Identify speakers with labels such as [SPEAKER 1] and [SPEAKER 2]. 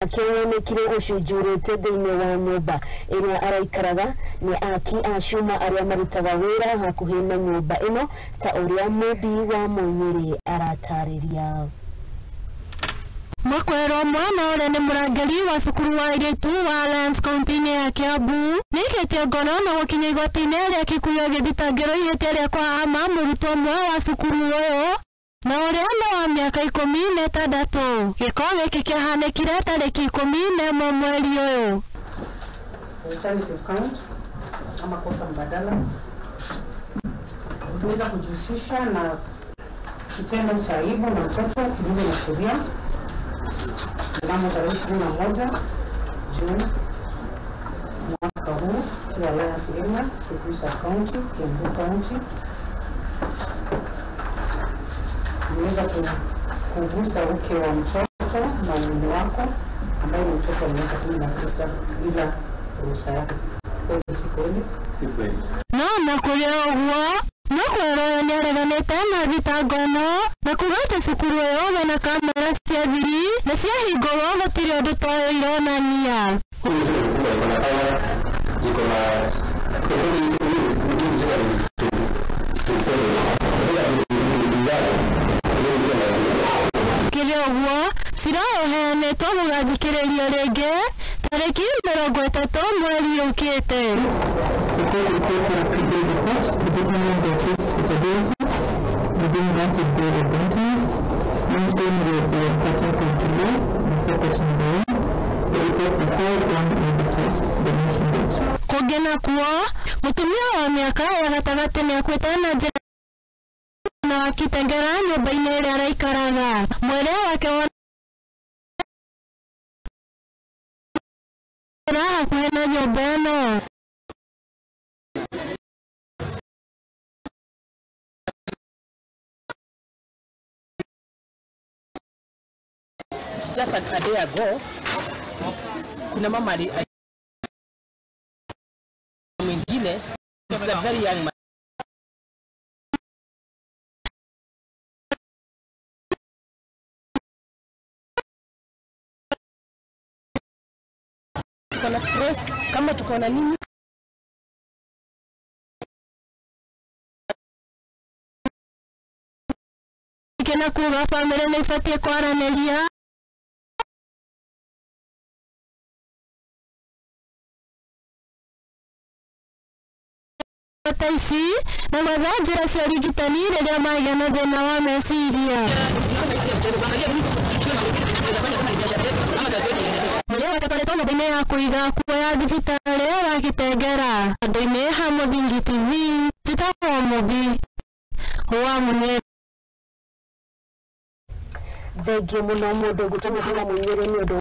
[SPEAKER 1] Wake wonekire ũcunjurĩte thĩinĩ wa nyũmba ĩrĩa araikaraga. Nĩ aki a cuma arĩa marutaga wĩra hakuhĩ na nyũmba ĩno, ta ũrĩa Mũmbi wa Mũnyĩrĩ aratarĩria.
[SPEAKER 2] Makwero mwana ũrĩa nĩ mũrangĩri wa cukuru wa airĩtu wa Alliance kaunti-inĩ ya Kiambu nĩaikĩtio ngono na gũkinya igoti-inĩ rĩa Kikuyu agĩthitangĩrwo ihĩtia rĩa kũhahama mũrutwo ũmwe wa cukuru ũyũ na ũrĩa nĩ wa mĩaka 16. Gĩko gĩkĩ kĩahanĩkire tarĩki 11 mweri ũyũ.
[SPEAKER 3] Alternative count ama kosa mbadala, uliweza kujihusisha na kitendo cha aibu na mtoto kinyume na sheria mnamo tarehe 21 Juni mwaka huu kwa Alliance area, Kikuyu County, Kiambu County. Uliweza kugusa uke wa mtoto na mume wako ambaye ni mtoto wa miaka 16 bila ruhusa yake. Kweli si kweli?
[SPEAKER 4] Si kweli.
[SPEAKER 2] No na kũrĩ ũguo Makwero ũyũ nĩareganĩte na thitango ĩno na kuga atĩ cukuru ĩyo mena kamera cia thiri na ciahingũrwo gũtirĩ ũndũ ta ũyũ ironania. Kĩrĩ ũguo cira ũheanĩtwo gũgathikĩrĩrio rĩngĩ tarĩki 30 mweri ũkĩte.
[SPEAKER 5] The court will call for a pre-bail report to determine the case suitability within granted bail or granted. Motion will be on 13th of July before court number 1. The report be filed on or before the motion date.
[SPEAKER 2] Kũngĩ nakuo mũtumia wa mĩaka ya gatagatĩ nĩakuĩte na njĩra na akitengera nyũmba-inĩ ĩrĩa araikaraga. Mwĩrĩ wake wonekire hakuhĩ na nyũmba ĩno.
[SPEAKER 6] Just a day ago, kuna mama mwingine, is a very young man. Tuko na stress, kama tuko na nini?
[SPEAKER 2] Kena kuga family nĩ ibatiĩ kwaranĩria ta ici na gwetha njĩra cia ũrigitani rĩrĩa magĩa na thĩna wa meciria. Mũrĩa watatwarĩtwo nyũmba-inĩ ya kũiga kuoya thibitarĩ wa Kitengera. Andũ-inĩ ha Mũthingi TV, njĩtagwo Mũmbi wa Mũnyĩrĩ.
[SPEAKER 1] Thengiũ mũno mũndũ ũgũtwo Mũmbi wa Mũnyĩrĩ nĩ ũndũ